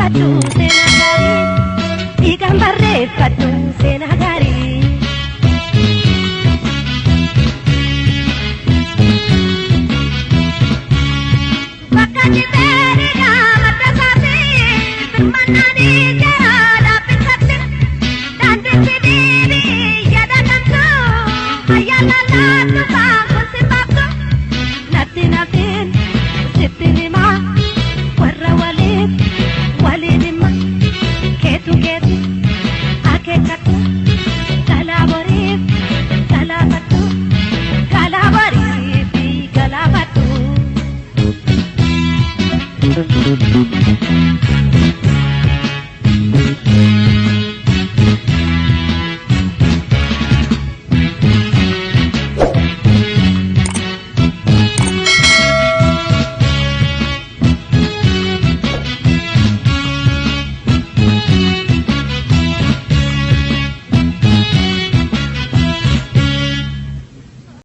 Barreeffadhu seenaa gaarii, dhiigaan barreeffadhu seenaa gaarii. Bakka citee madda isaati, birmannaan jaraa dhaabbisatti, daandiitti deebii yaada kamtu, ayyaana laatu baanku si baabtu. Natti nafin sitti himaa, warra waliif waliin hima, keetu keetu akeekkatu, galaa boriif galaafattu, galaa boriif galaafattu.